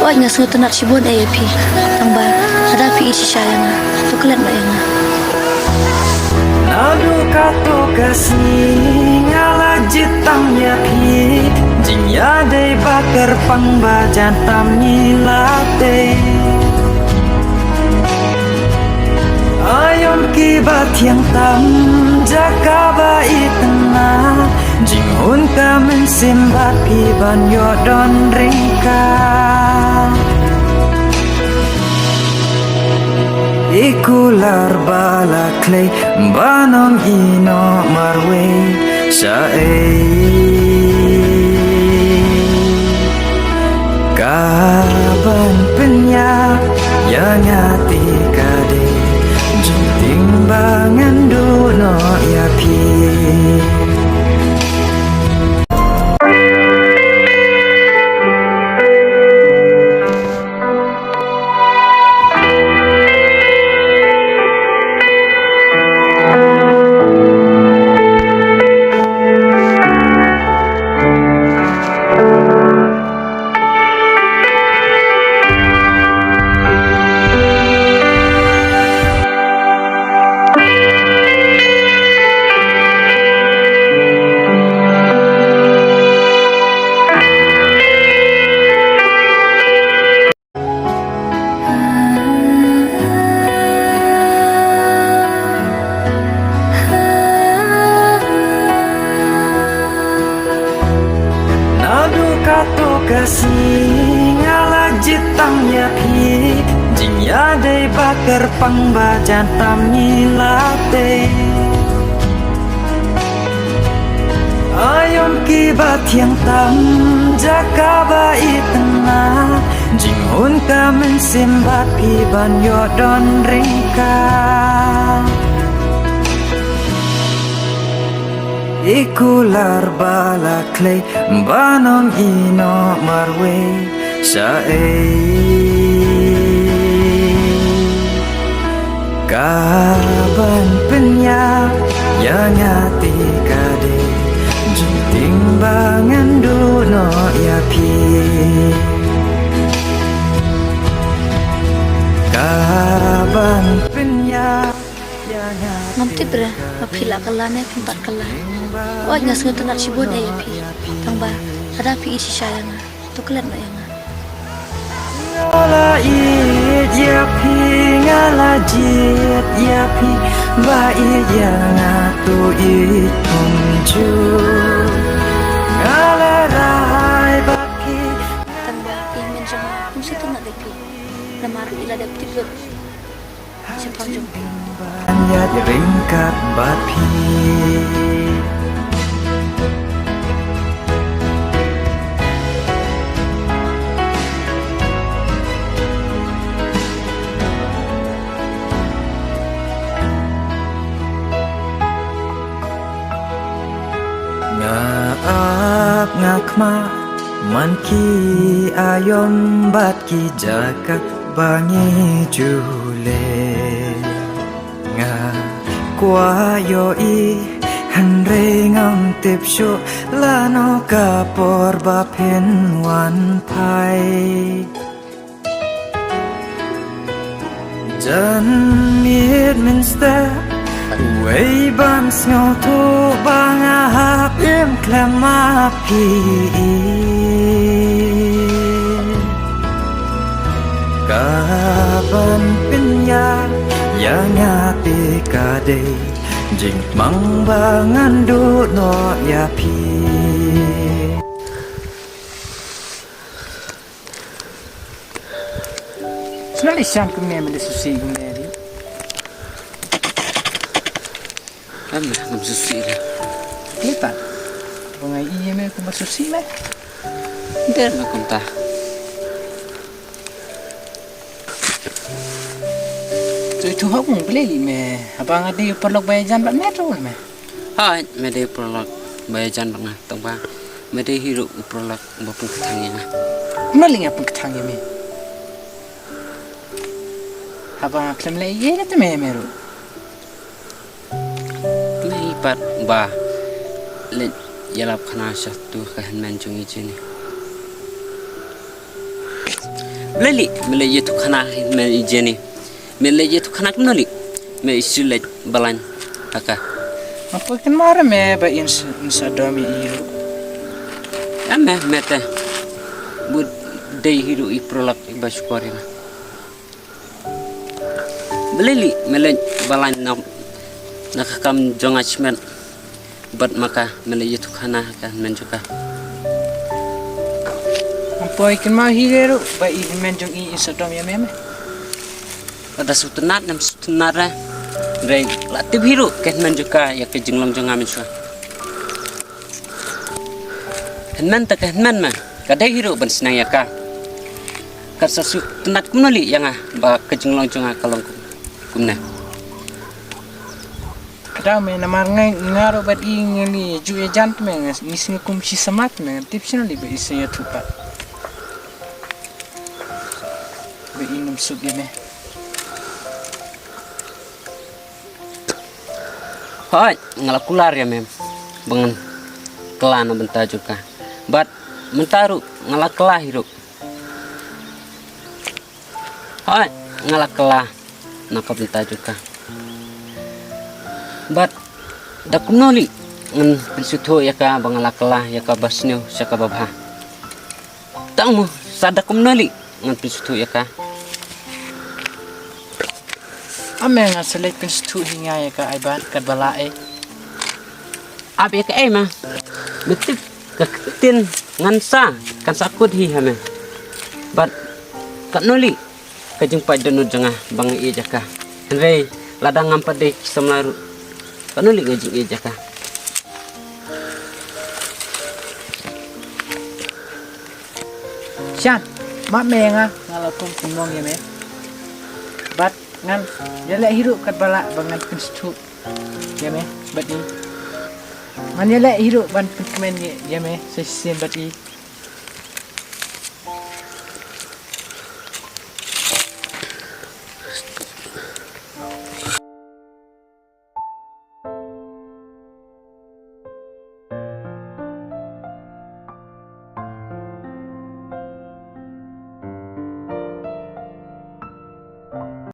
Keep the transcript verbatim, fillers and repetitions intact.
Oi, nga sngewtynnat shibun eh ïa phi. Tang ba lada phi ïeit shisha ïa nga, to klet noh ïa nga. Naduh katto ka sngi nga la jied tam ïa phi. Jingïadei ba kyrpang ba jan tam ngi la tei. Aïom kiba thiang tam, jaka ba itynnat. Jinghun ka mynsiem bad phi ban ïoh don ryngkat. I kular ba la khlei ban ym ïehnoh marwei shaei. Ka ban pynïap ïa nga te ka dei jingtieng ba ngan duh noh ïa phi. Naduh katto ka sngi nga la jied tam ïa phi. Jingïadei ba kyrpang ba jan tam ngi la tei. Aïom kiba thiang tam, jaka ba itynnat. Jinghun ka mynsiem bad phi ban ïoh don ryngkat. I kular ba la khlei ban ym ïehnoh marwei shaei. Ka ban pynïap ïa nga te ka dei jingtieng ba ngan duh noh ïa phi. Ka ban pynïap ïa nga. Ngam tip re ba phi la kylla ne phim pat kylla. Oi, nga sngewtynnat shibun eh ïa phi. Tang ba lada phi ïeit shisha ïa nga, to klet noh ïa nga. Nga la ïeit ïa phi, nga la jied ïa phi, ba ïeit ïa nga to ïeit kumjuh. Nga la rai bad phi. Tang ba i hynmen jong nga um sngewtynnat ïa phi. Namar i la dep tip lut shaphang jong phi. Ban ïaid ryngkat bad phi. Nga ap nga khmih man ki aïom bad ki jaka ba ngi ju leh. Nga kwah ïohi hynrei ngam tip shuh lano ka por ba phin wan phai. Jan miet mynstep uwei ban sngewthuh ba nga hap im khlem ma phi. Ka ban pynïap ïa nga te ka dei jingtmang ba ngan duh noh ïa phi. Sngewbha leh shan kumne, me leh susi kumne ri. Em, me kum susi ri. Kita. Ba nga ïohi me kumba susi me. Dei me kumta. Tu itu hok mung beli li me. Haba nga dei u paralok ba ïajan bad me tu me. Hai, me dei u paralok ba ïajan bad nga, tang ba me dei hi ruh u paralok ba pynkthang ïa nga. Kumno lei nga pynkthang ïa me? Haba nga khlem leh ei ei te me, me ruh. Me hi pat ba leit ïalap khana sha tu ka hynmen jong i Jenny. Balei lei me leit ïathuh khana ïa me i Jenny? Me leit ïathuh khana kumno lei? Me i shu leit balang ha ka. Hapoh kynmaw re me ba in sa dom ïa i ruh. Em me, me te. Bad dei hi ruh i paralok iba shukor ïa nga. Balei lei me leit balang na, na ka kam jong nga shimet? Bad ma ka me leit ïathuh khana ha ka hynmen jong ka. Hapoh kynmaw hi re ruh ba i hynmen jong i in sa dom ïa me me. Lada sngewtynnat ne ym sngewtynnat re, hynrei la tip hi ruh ka hynmen jong ka ïa ka jinglong jong nga mynshuwa. Hynmen te ka hynmen me, ka dei hi ruh ban sneng ïa ka. Ka sa sngewtynnat kumno lei ïa nga ba ka jinglong jong nga ka long kum, kumne. Ka daw me namar nga, nga ruh bad i ngi la ju ïajan te me, ngi sngew kum shi samla te me, tip shano lei ba i sngew ïathuh pat. Ba i ngam suk ïa me. Hooid, nga la kular ïa me ba ngan kylla na bynta jong ka. Bad mynta ruh nga la kylla hi ruh. Hooid, nga la kylla na ka bynta jong ka. Bad da kumno lei ngan pynsngewthuh ïa ka ba nga la kylla ïa kaba sniew sha kaba bha? Tang mo, sa da kumno lei ngan pynsngewthuh ïa ka? Ame nga sa leit pynsngewthuh hi nga ïa ka ai bad katba lah ei. Ap ïa kaei ma. Me tip ka ktien ngan sa, kan sa kut hi ha me. Bad katno lei ka jingpait dohnud jong nga ba nga ïeit ïa ka. Hynrei lada ngam pat dei ki samla ruh, katno lei nga jingïeit ïa ka. Shan, map me ïa nga, nga la kum pynmong ïa me. Bad ngan ïaleh hi ruh katba lah ba ngan pynsngewthuh ïa me bad i. Ngan ïaleh hi ruh ban pynkmen ïa, ïa me sa shisien bad i.